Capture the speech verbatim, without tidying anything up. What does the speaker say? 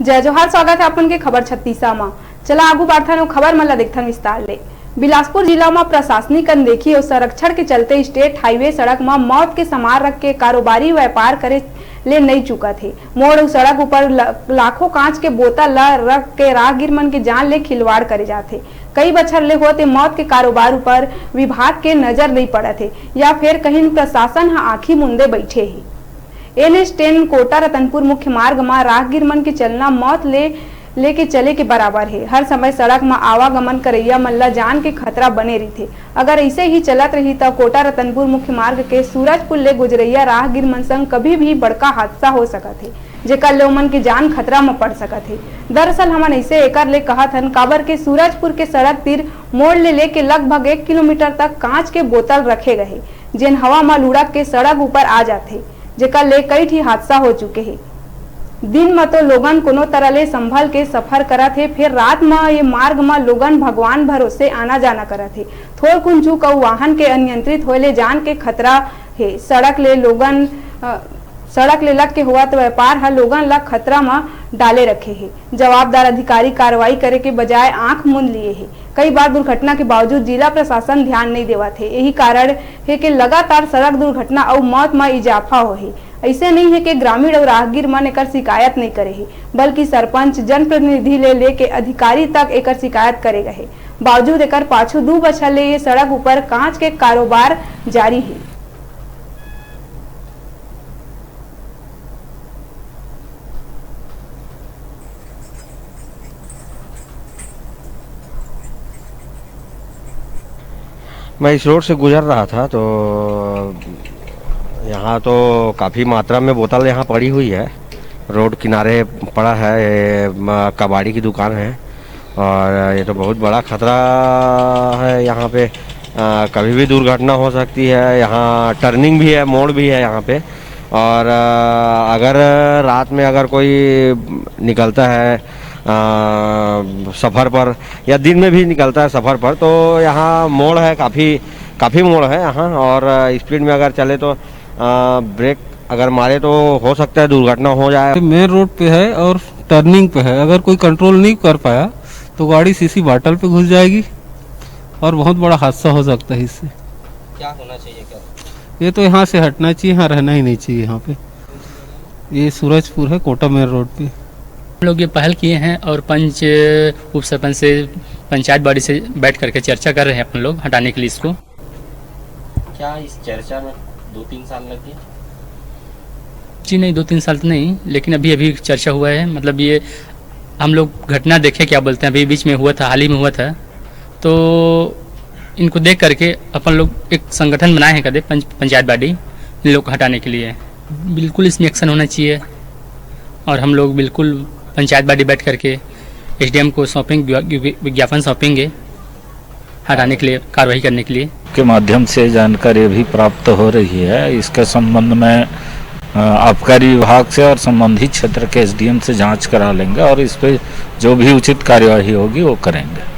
जय जोहार, स्वागत है अपन के खबर छत्तीसा म। चला आगू बढ़थन अउ खबर मन ला देखथन विस्तार ले। बिलासपुर जिला म प्रशासनिक अनदेखी अउ संरक्षण के चलते स्टेट हाईवे सड़क म मौत के समार रख के कारोबारी व्यापार करे ले नइ चुकत हे। मोड़ अउ सड़क ऊपर ल-, लाखों कांच के बोतल ल रख के राहगीर मन के जान ले खिलवाड़ करे जाथे। कई बछर ले होत ए मौत के कारोबार ऊपर विभाग के नजर नइ पड़त हे या फेर कहीं प्रशासन ह आंखी मुंदे बइठे हे। एन एच टेन कोटा रतनपुर मुख्य मार्ग म राहगीर मन के चलना मौत ले लेके चले के बराबर हे। हर समय सड़क म आवागमन करइया मन ल जान के खतरा बने रहिथे। अगर अइसे ही चलत रही, त कोटा रतनपुर मुख्य मार्ग के सूरजपुर ले गुजरइया राहगीर मन संग कभी भी बड़का हादसा हो सकत हे, जेकर ले ओमन के जान खतरा म पड़ सकत हे। दरअसल हमन अइसे एकर ले कहत हन, काबर के सूरजपुर के सड़क तीर मोड़ ले लेके लगभग एक किलोमीटर तक कांच के बोतल रखे गए हे, जेन हवा म लुढ़क के सड़क ऊपर आ जाथे, जेकर ले कई ठी हादसा हो चुके हे। दिन म तो लोगन कोनो तरह ले संभल के सफर करत हे, फेर रात म ये मार्ग म लोगन भगवान भरोसे आना जाना करत हे। थोर कुन चूक अउ वाहन के अनियंत्रित होए ले जान के खतरा हे। सड़क ले लोगन, अ, सड़क ले लग के होवत व्यापार ह लोगन ल खतरा म डाले रखे हे। जवाबदार अधिकारी कार्रवाई करे के बजाय आंख मूंद लिए हे। कई बार दुर्घटना के बावजूद जिला प्रशासन ध्यान नइ देवत हे। यही कारण हे कि लगातार सड़क दुर्घटना अउ मौत म इजाफा हो हे। अइसे नइ हे कि ग्रामीण अउ राहगीर मन एकर शिकायत नइ करे हे, बल्कि सरपंच, जनप्रतिनिधि ले लेके अधिकारी तक एकर शिकायत करे गए हे। बावजूद एकर पाछू दू बछर ले ये सड़क ऊपर कांच के कारोबार जारी हे। मैं इस रोड से गुजर रहा था, तो यहाँ तो काफ़ी मात्रा में बोतल यहाँ पड़ी हुई है, रोड किनारे पड़ा है। ये, म, कबाड़ी की दुकान है और ये तो बहुत बड़ा खतरा है यहाँ पे। अ, कभी भी दुर्घटना हो सकती है। यहाँ टर्निंग भी है, मोड़ भी है यहाँ पे, और अ, अगर रात में अगर कोई निकलता है, अ, सफ़र पर या दिन में भी निकलता है सफ़र पर, तो यहाँ मोड़ है, काफ़ी काफ़ी मोड़ है यहाँ, और अ, स्पीड में अगर चले तो, अ, ब्रेक अगर मारे तो हो सकता है दुर्घटना हो जाए। मेन रोड पे है और टर्निंग पे है, अगर कोई कंट्रोल नहीं कर पाया तो गाड़ी सीसी बाटल पे घुस जाएगी और बहुत बड़ा हादसा हो सकता है इससे। क्या होना चाहिए, क्या? ये तो यहाँ से हटना चाहिए, यहाँ रहना ही नहीं चाहिए यहाँ पे। ये सूरजपुर है, कोटा मेन रोड पे। हम लोग ये पहल किए हैं और पंच, उप सरपंच से, पंचायत बॉडी से बैठ करके चर्चा कर रहे हैं अपन लोग हटाने के लिए इसको। क्या इस चर्चा में दो तीन साल लग गए? जी नहीं, दो तीन साल तो नहीं, लेकिन अभी अभी चर्चा हुआ है। मतलब, ये हम लोग घटना देखे, क्या बोलते हैं, अभी बीच में हुआ था, हाल ही में हुआ था, तो इनको देख करके अपन लोग एक संगठन बनाए हैं, कदे पंच-, पंचायत बॉडी, इन लोग को हटाने के लिए। बिल्कुल इसमें एक्शन होना चाहिए और हम लोग बिल्कुल पंचायत बॉडी बैठ करके एसडीएम को सौंपेंगे, विज्ञा-, विज्ञापन सौंपेंगे, हटाने के लिए, कार्रवाई करने के लिए। के माध्यम से जानकारी अभी प्राप्त हो रही है। इसके संबंध में, अ, आबकारी विभाग से और संबंधित क्षेत्र के एसडीएम से जांच करा लेंगे और इस पे जो भी उचित कार्यवाही होगी, वो करेंगे।